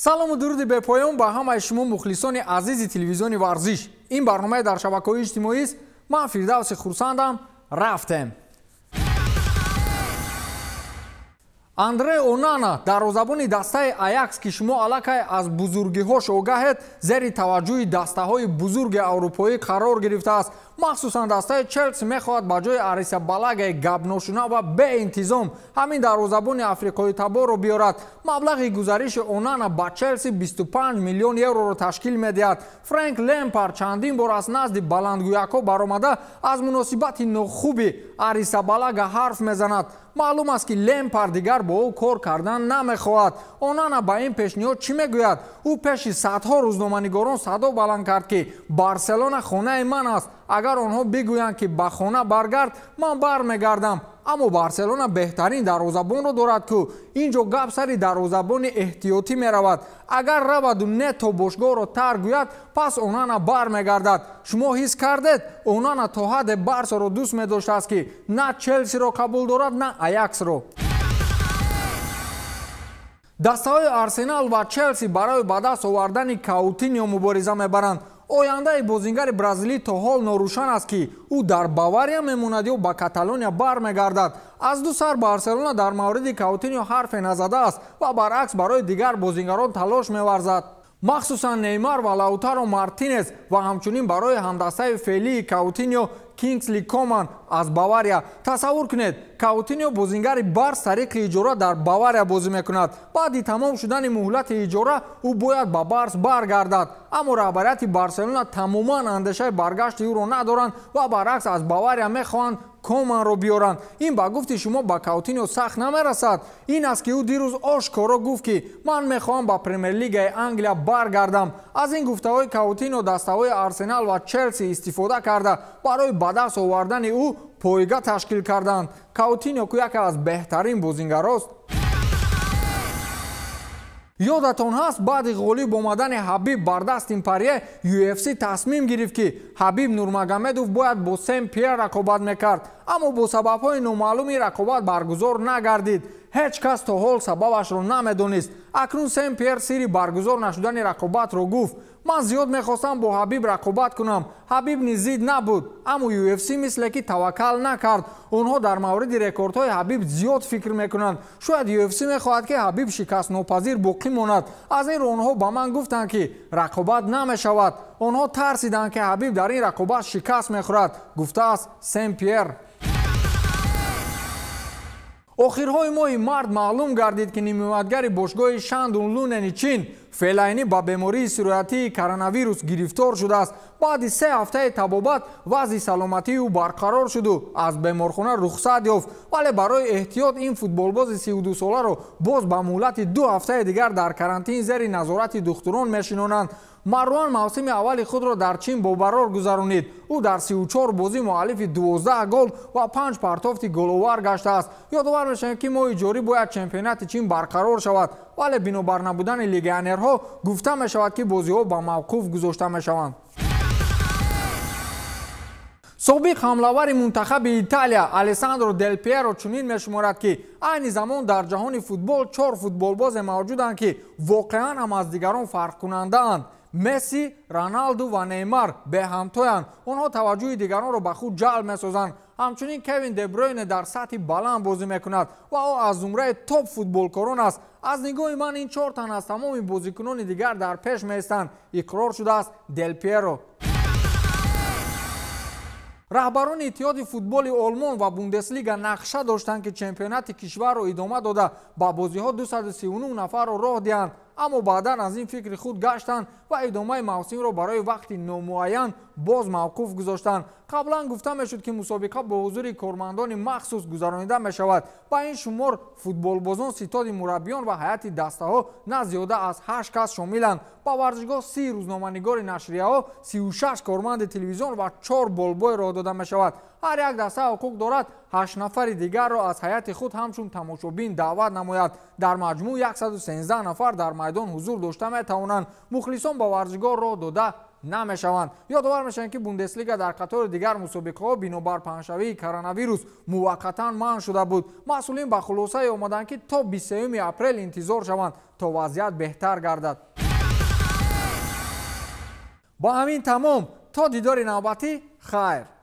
Салому дуруди бепоён ба ҳамаи шумо мухлисони азизи телевизиони варзиш. Ин барномаи дар шабакаҳои иҷтимоист. Ман Фирдавси Хурсандам. Рафтем. Андре Онана, дарвозабони дастаи Аякс, ки шумо аллакай аз бузургиҳош огаҳед, зери таваҷҷӯҳи дастаҳои бузурги аврупоӣ қарор гирифтааст. Махсусан дастаи Челси мехоҳад ба ҷои Арисабалагаи гапношуна ва беинтизом ҳамин дарвозабони африқоитаборро биёрад. Маблағи гузариши Онана ба Челси 25 миллион евроро ташкил медиҳад. Фрэнк Лемпард чандин бор аз назди баландгӯякҳо баромада аз муносибати нохуби Арисабалага ҳарф мезанад. Маълум аст, ки Лемпард дигар бо ӯ кор кардан намехоҳад. Онана ба ин пешниҳод чӣ мегӯяд? Ӯ пеши садҳо рӯзноманигорон садо баланд кард, ки Барселона хонаи ман аст. Агар онҳо бигӯянд, ки ба хона баргард, ман бармегардам. Аммо Барселона беҳтарин дарвозабонро дорад, ку ин ҷо гап сари дарвозабони эҳтиётӣ меравад. Агар раваду Нето бошгоҳро тарк гӯяд, пас Онана бармегардад. Шумо ҳис кардед, Онана то ҳадде Барсаро дӯст медоштааст, ки на Челсиро қабул дорад, на Аяксро. Дастаҳои Арсенал ва Челси барои ба даст овардани Каутиньо мубориза мебаранд. Ояндаи бозингари бразилӣ то ҳол норӯшан аст, ки ӯ дар Бавария мемонад ё ба Каталония бармегардад. Аз ду сар Барселона дар мавриди Каутиньо ҳарфе назадааст ва баръакс барои дигар бозингарон талош меварзад. Махсусан Неймар ва Лаутаро Мартинес ва ҳамчунин барои ҳамдастаи феълии Каутиньо Кингсли Коман аз Бавария. Тасаввур кунед, Каутиньо бозингари Барс тариқи иҷора дар Бавария бозӣ мекунад. Баъди тамом шудани муҳлати иҷора ӯ бояд ба Барс баргардад. Аммо раҳбарияти Барселона тамоман андешаи баргашти ӯро надоранд ва баръакс аз Бавария мехоҳанд Команро биёранд. Ин ба гуфти шумо ба Каутиньо сахт намерасад. Ин аст, ки ӯ дирӯз ошкоро гуфт, ки ман мехоҳам ба Премер-лигаи Англия баргардам. Аз ин гуфтаҳои Каутиньо дастаҳои Арсенал ва Челси истифода карда барои ба даст овардани ӯ пойга ташкил карданд. Каутиньо ку яке аз беҳтарин бозингарост. Ёдатон ҳаст, баъди ғолиб омадани Ҳабиб бар Дастин Порье, UFC тасмим гирифт, ки Ҳабиб Нурмагомедов бояд бо Сен Пьер рақобат мекард. Аммо бо сабабҳои номаълуми рақобат баргузор нагардид. Ҳеҷ кас то ҳол сабабашро намедонист. Акнун Сен Пьер сирри баргузор нашудани рақобатро гуфт. Ман зиёд мехостам бо Ҳабиб рақобат кунам. Ҳабиб низ зид набуд, аммо UFC мисле ки таваккал накард. Онҳо дар мавриди рекордҳои Ҳабиб зиёд фикр мекунанд. Шояд UFC мехоҳад, ки Ҳабиб шикастнопазир боқӣ монад. Аз ин рӯ онҳо ба ман гуфтанд, ки рақобат намешавад. Онҳо тарсиданд, ки Ҳабиб дар ин рақобат шикаст мехӯрад, гуфтааст Сен Пьер. Охирҳои моҳи март маълум гардид, ки нимҳимоятгари бошгоҳи Шандун Лунени Чин Фелайни ба бемории сироятии коронавирус гирифтор шудааст. Баъди 3 ҳафтаи табобат вазъи саломатии ӯ барқарор шуду аз беморхона рухсат ёфт. Вале барои эҳтиёт ин футболбози 32-соларо боз ба муҳлати 2 ҳафтаи дигар дар карантин зери назорати духтурон мешинонанд. Маруан мавсими аввали худро дар Чин бобарор гузаронид. Ӯ дар 34 бозӣ муаллифи 12 гол ва 5 партофти головар гаштааст. Ёдовар мешавем, ки моҳи ҷорӣ бояд чемпионати Чин барқарор шавад, вале бинобар набудани легионерҳо гуфта мешавад, ки бозиҳо ба мавқуф гузошта мешаванд. Собиқ ҳамлавари мунтахаби Италия Алессандро Дел Пьеро чунин мешуморад, ки айни замон дар ҷаҳони футбол 4 футболбозе мавҷуданд, ки воқеан ҳам аз дигарон фарқкунандаанд. Месси, Роналду ва Неймар беҳамтоянд. Онҳо таваҷҷӯҳи дигаронро ба худ ҷалб месозанд. Ҳамчунин Кевин Дебройне дар сатҳи баланд бозӣ мекунад ва ӯ аз зумраи топ футболкорон аст. Аз нигоҳи ман ин 4 тан аз тамоми бозикунони дигар дар пеш меистанд, иқрор шудааст Дел Пьеро. Раҳбарони иттиҳоди футболи Олмон ва Бундеслига нақша доштанд, ки чемпионати кишварро идома дода ба бозиҳо 239 нафарро роҳ диҳанд, аммо баъдан аз ин фикри худ гаштанд ва идомаи мавсимро барои вақти номуайян боз мавқуф гузоштанд. Қаблан гуфта мешуд, ки мусобиқа бо ҳузури кормандони махсус гузаронида мешавад. Ба ин шумор футболбозон, ситоди мураббиён ва ҳайати дастаҳо на зиёда аз 8 кас шомиланд. Ба варзишгоҳ 30 рӯзноманигори нашрияҳо, 36 корманди телевизион ва 4 болбой роҳ дода мешавад. Ҳар як даста ҳуқуқ дорад 8 нафари дигарро аз ҳайати худ ҳамчун тамошобин даъват намояд. Дар маҷмӯъ 113 нафар дар майдон ҳузур дошта метавонанд. Мухлисон ба варзишгоҳ роҳ дода Намешаванд. Ёдовар мешавем, ки Бундеслига дар қатори дигар мусобиқаҳо бинобар паҳншавии коронавирус муваққатан манъ шуда буд. Масъулин ба хулосае омаданд, ки то 23 апрел интизор шаванд, то вазъият беҳтар гардад. Бо ҳамин тамом. То дидори навбатӣ, хайр.